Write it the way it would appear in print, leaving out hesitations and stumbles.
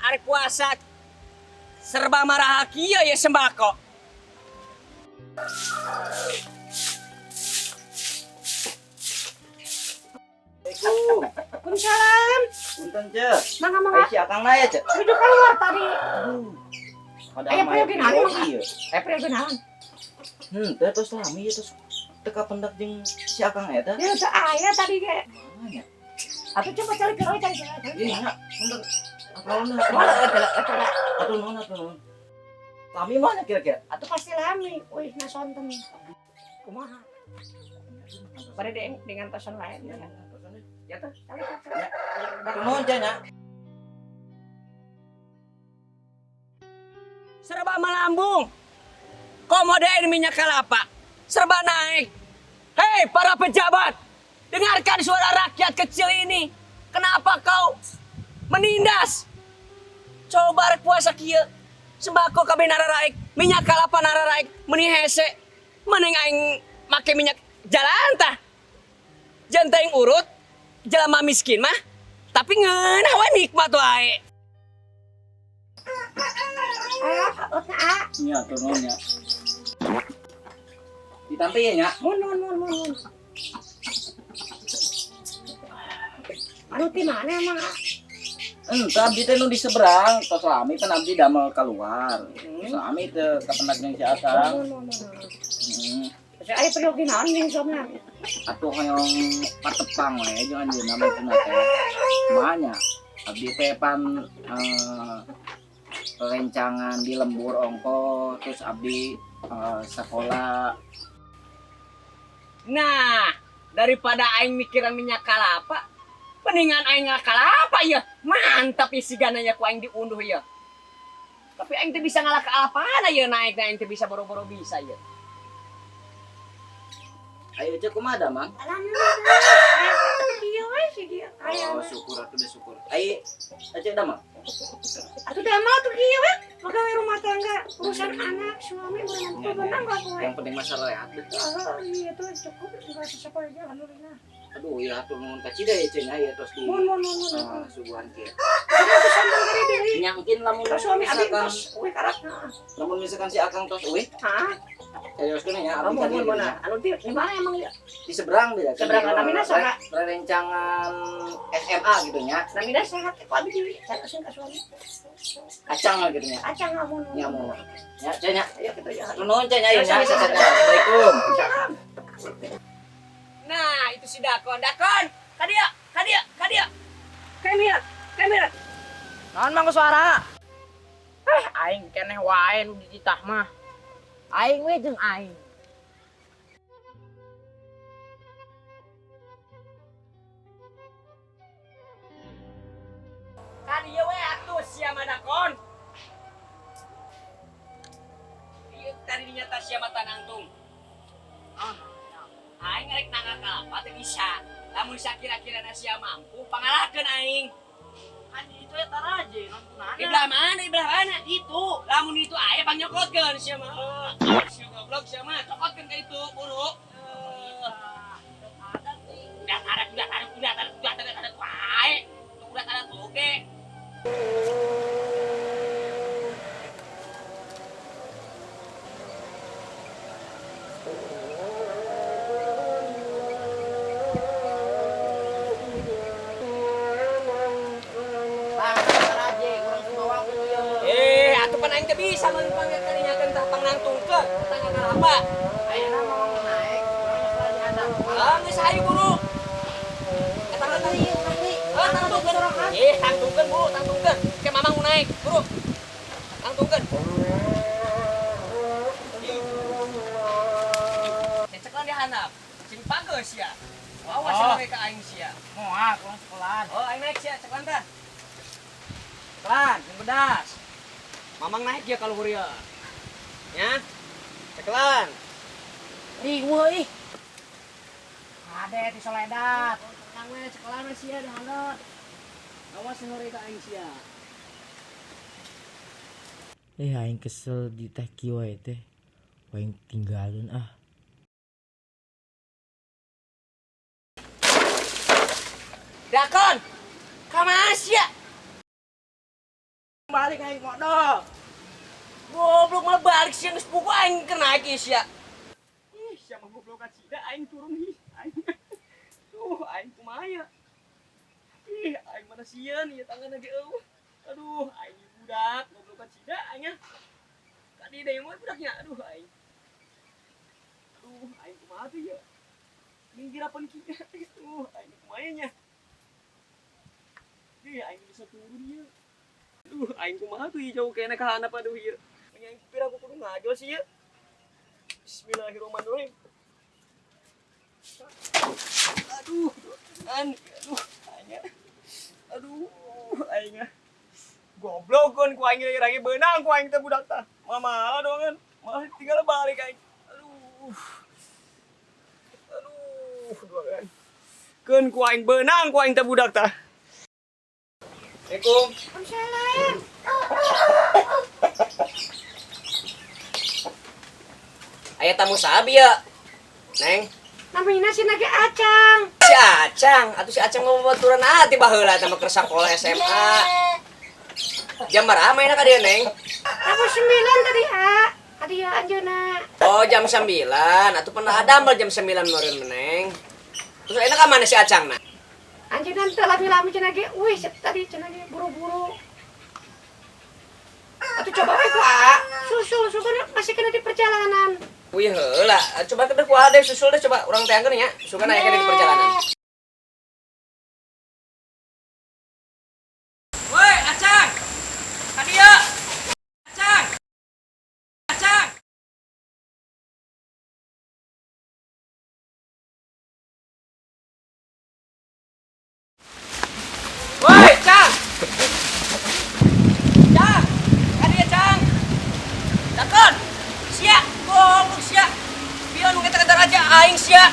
Arek puasa serba marah kieu ya sembako. Assalamualaikum. Waalaikumsalam. Punten, Ce. Mangga mangga. Ai si Akang na ya, Ce. Nuju keluar tadi. Ada Aya mah peryogi naon, Mang? Iya. Eh peryogi naon? Teh tos lami ya tos teka pendak jeung si Akang eta. Ya teu aya tadi ge. Mana nya? Atuh coba cari cari cari cari. Iya, nya. Punten. Atuh nuhun. Walah eta eta. Atuh nuhun, atuh nuhun. Lami mana kira-kira? Atuh pasti lami. Wih, nasonten. Kumaha? Pada dengan tosan lain ya. Ya tuh, cari cari. Atuh nuhun, Ce nya. Serba melambung. Komodain minyak kelapa. Serba naik. Hei para pejabat, dengarkan suara rakyat kecil ini. Kenapa kau menindas? Coba rek puasa kieu. Sembako kabeh nararaek, minyak kelapa nararaek, meni hese. Mending aing make minyak jalan tah. Jangan aing urut, jelema miskin mah. Tapi ngeunah we nikmat wae. Ah, otna ah. Nya, atuh nuhun nya. Ditampi ya nya. Mun mun mun mun. mun. Anu ti mana emang? Entah abdi teh nu di seberang, tos lami kan abdi damel keluar. Tos lami teh kapendak jeung si Akang. Mun mun mun. Heeh. Saya aya peryogi naon jeung somna? Atuh hoyong patepang we jeung anjeunna maksudna teh. Kumaha abdi teh pan rencangan di lembur ongko terus abdi sekolah. Nah, daripada aing mikiran minyak kalapa, mendingan aing kalapa ya. Mantap isi gananya ku aing diunduh ya. Tapi aing teu bisa ngalah kalapana ya naik aing teu bisa boro-boro bisa ya. Ayo cek kumaha da, Mang? Alhamdulillah. Kieu we sih kieu. Aya. Oh, syukur atuh deh syukur. Ayo cek da, Mang. Atuh damel tuh kieu we. Pegawai rumah tangga, urusan anak, suami, berenang, berenang gak kowe. Yang penting masalah rehat deh. Oh, iya tuh cukup juga sesepuh aja alhamdulillah. Aduh, ya atuh nuhun ka cida ya cenah ya tos di Mun mun mun mun. Suguhan kieu. Terus sambung gede deui. Nyangkin lamun Terus suami abi misalkan tos we karak. Heeh. lamun misalkan si Akang tos euy, Hah? seriuskeun nya abdi Mun ka dieu mun mun. gitu nya. Anu di mana emang ya? Di seberang beda kan. Seberang, namina saha? Rerencangan SMA gitu nya. Namina saha teh ku abi di carioskeun ka suami. Acang lah gitu nya. Acang ngamun. Nya mun. Ya, Cek nya. Ayo kita ya. Nuhun Cek nya ya. Assalamualaikum. Salam. Nah, itu si Dakon. Dakon, kadia, kadia, kadia. Kamera, kamera. Naon mang suara? Aing keneh wae nu dititah mah. Aing we jeung aing. Kadia we atuh sia mah Dakon. Ieu tadi dinyata sia mah tanangtung. Aing rek nangga kalapa teu bisa. Lamun sakira-kirana sia mampu, pangalahkeun aing. Kan itu eta raje nontonana. Di belah mana? Di belah mana? Itu. Lamun itu aya pangyokotkeun sia mah. Sia goblok sia mah, cokotkeun ka itu buru. Ada sih. Udah tarik, udah tarik, udah tarik, udah tarik, udah tarik wae. Udah tarik oge. Tah, eta raje urang Sumawang ku ieu. Atuh pan aing teh bisa mun pangkalinyakeun tah pangnangtungkeun tangga kalapa. Ayeuna mamang naik, urang nyekelan di handap. Ah, geus hayu buru. Eta mah Urang deui, urang deui. Ah, tangtungkeun. Tangtungkeun buru, tangtungkeun. Ke mamang mau naik, buru. Tangtungkeun. Cecekelan di handap. Sing pageus sia. Awas Oh. sia ka aing sia. Moal urang sekolahan. Oh, aing naik sia, cekelan tah. Sekolah, sing pedas. Mamang naik ya kalau luhur ya. Ya. Cekelan. Riweuh ih. Ade di soledat. Tenang we, cekelan we sia di handap. Awas ngori ka aing sia. Aing kesel di teh kieu wae teh. Aing tinggalin ah. Dakon. Kamasya. Balik aing modal. Goblok malah balik sia geus buku aing keur naik ieu sia. Ih, sia mah goblokan sia aing turun ih. Aing. Duh, aing kumaha ya? Ih, aing mana sieun ieu tangga ge eueuh. Aduh, aing budak goblokan sia aing ah. Kadi deui mah budaknya. Aduh, aing. Aduh, aing kumaha tuh ya? Minggirapan kieu. Aduh, aing kumaha nya? Ih, aing bisa turun ieu. Aduh, aing kumaha tuh ieu jauh kene ka handap aduh ieu. Aing pira aku kudu ngajol sih ieu. Bismillahirrahmanirrahim. Aduh, an, aduh, aing. Aduh, aing. Goblok kon ku aing lagi beunang ku aing teh budak tah. Mamalah doangan. Malah tinggal balik aing. Aduh. Aduh, doangan. Keun ku aing beunang ku aing teh budak tah. Assalamualaikum. Waalaikumsalam. Aya tamu sabi ya. Neng, Namina si nage Acang. si Acang, atuh si Acang mau baturan ati baheula eta mah keur sakola SMA. Jam berapa mainna ka dieu, Neng? Aku 9 tadi, A. Tadi ya anjeunna. Oh, jam 9. Atuh pernah ada ambal jam 9 meureun, Neng. Terus enak ka mana si Acang na? Anjeunna teu lami-lami cenah ge. Wih, tadi cenah ge buru-buru. Atuh coba we ku A. Susul, susul masih kena di perjalanan. Wih heula, coba ke ku deh susul deh coba urang teangkeun nya. Sugan aya keneh di perjalanan. Woi, Acang. Ka dieu. Acang. Acang. Woi, Cang. Cang. Ka dieu, Cang. Dakon. Sia, goblok sia. Pion nu ngeter aja aing sia.